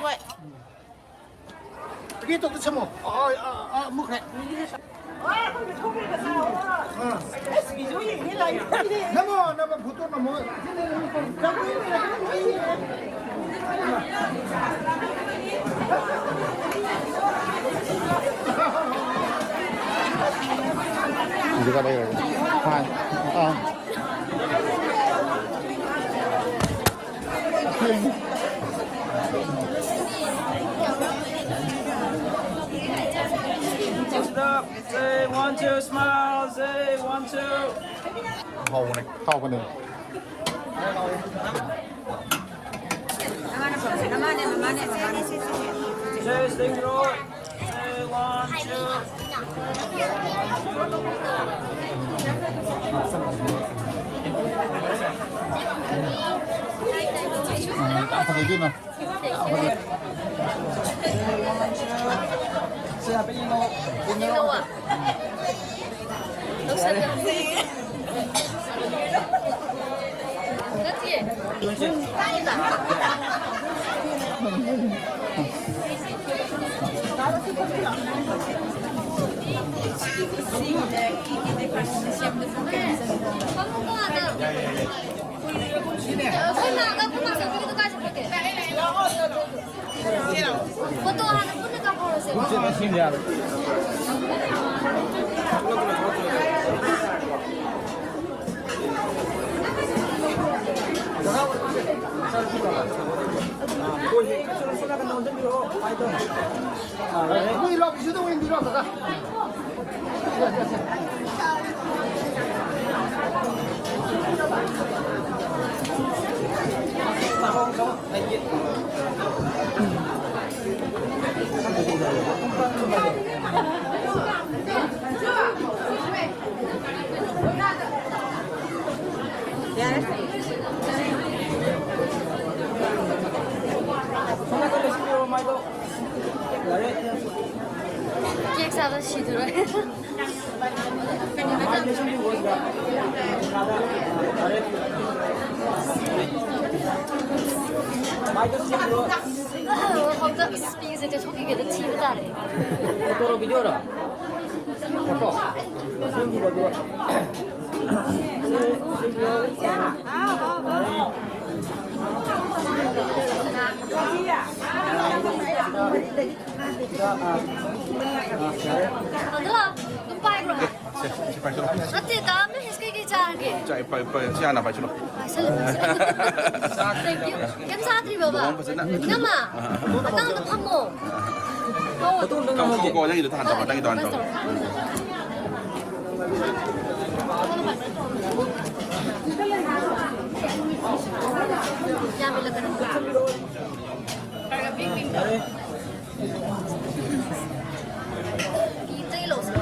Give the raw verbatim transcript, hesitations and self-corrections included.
ꯍꯣꯏ꯫ ꯔꯦꯠꯇꯣ ꯑꯝꯇ ꯁꯦꯝꯃꯣ꯫ ꯑꯥ, ꯑꯥ, ꯑꯥ, ꯃꯨꯠꯈ꯭ꯔꯦ꯫ ꯑꯥ꯫ ꯅꯝꯃꯣ, ꯅꯝꯃꯣ, ꯐꯣꯇꯣ ꯅꯝꯃꯣ꯫ ꯍꯣꯏ꯫ ꯑꯥ꯫ Say one, two, smile, say one, two. ꯍꯥꯎꯕꯅꯦ, ꯍꯥꯎꯕꯅꯦ꯫ Say, say, roll. Say one, two. ꯎꯝ, ꯌꯥꯝ ꯐꯖꯩ ꯏꯕꯦꯝꯃ꯫ ꯐꯣꯇꯣ ꯍꯥꯟꯅ ꯄꯨꯟꯅ ꯀꯥꯞꯍꯧꯔꯁꯦ꯫ ꯃꯣꯏ ꯂꯥꯛꯄꯁꯤꯗ ꯑꯣꯏꯅ ꯏꯟꯕꯤꯔꯣ, ꯀꯀꯥ꯫ ꯌꯥꯔꯦ꯫ ꯁꯣꯝ ꯅꯥꯀꯟꯗ ꯁꯤꯕꯤꯔꯣ, ꯃꯥꯏꯗꯣ꯫ ꯌꯥꯔꯦ꯫ ꯀꯦꯛ ꯆꯥꯗ ꯁꯤꯗꯣꯔꯦ꯫ ꯃꯥꯏ ꯂꯩꯁꯤꯟꯕꯤꯌꯨꯀꯣ ꯁꯤꯗ꯫ ꯌꯥꯔꯦ꯫ ꯍꯧꯖꯤꯛ ꯏꯁꯄꯤꯁꯦ ꯇꯩꯊꯣꯛꯈꯤꯒꯦꯗ ꯊꯤꯕ ꯇꯥꯔꯦ꯫ ꯐꯣꯇꯣꯔꯣ, ꯚꯤꯗꯤꯑꯣꯔꯣ? ꯐꯣꯇꯣ꯫ ꯑꯗꯣ ꯑꯗꯨꯝ ꯄꯥꯏꯈ꯭ꯔꯣ꯫ ꯁꯦ, ꯁꯤ ꯄꯥꯏꯁꯜꯂꯣ꯫ ꯅꯠꯇꯦ, ꯗꯥ ꯃꯍꯦꯁ ꯀꯩꯀꯩ ꯆꯥꯔꯒꯦ? ꯆꯥꯏ, ꯄꯥꯏ-, ꯄꯥꯏ-, ꯁꯤ ꯍꯥꯟꯅ ꯄꯥꯏꯁꯜꯂꯣ꯫ ꯄꯥꯏꯁꯜꯂꯦ, ꯄꯥꯏꯁꯜꯂꯦ꯫ Thank you꯫ ꯀꯩꯝ ꯆꯥꯗ꯭ꯔꯤꯕꯕ? ꯂꯨꯍꯣꯡ ꯐꯖꯅ꯫ ꯏꯅꯝꯃ, ꯃꯇꯥꯡꯗ ꯐꯝꯃꯣ꯫ ꯐꯣꯇꯣ ꯑꯝꯇ ꯀꯣ, ꯀꯣ, ꯀꯣ, ꯅꯪꯒꯤꯗꯣ ꯍꯥꯟꯅ ꯇꯧꯔꯣ, ꯅꯪꯒꯤꯗꯣ ꯍꯥꯟꯅ ꯇꯧꯔꯣ꯫ ꯌꯥꯝꯃꯦ, ꯂꯥꯛꯀꯅꯤ꯫ ꯏꯇꯩ ꯂꯧꯁꯤ꯫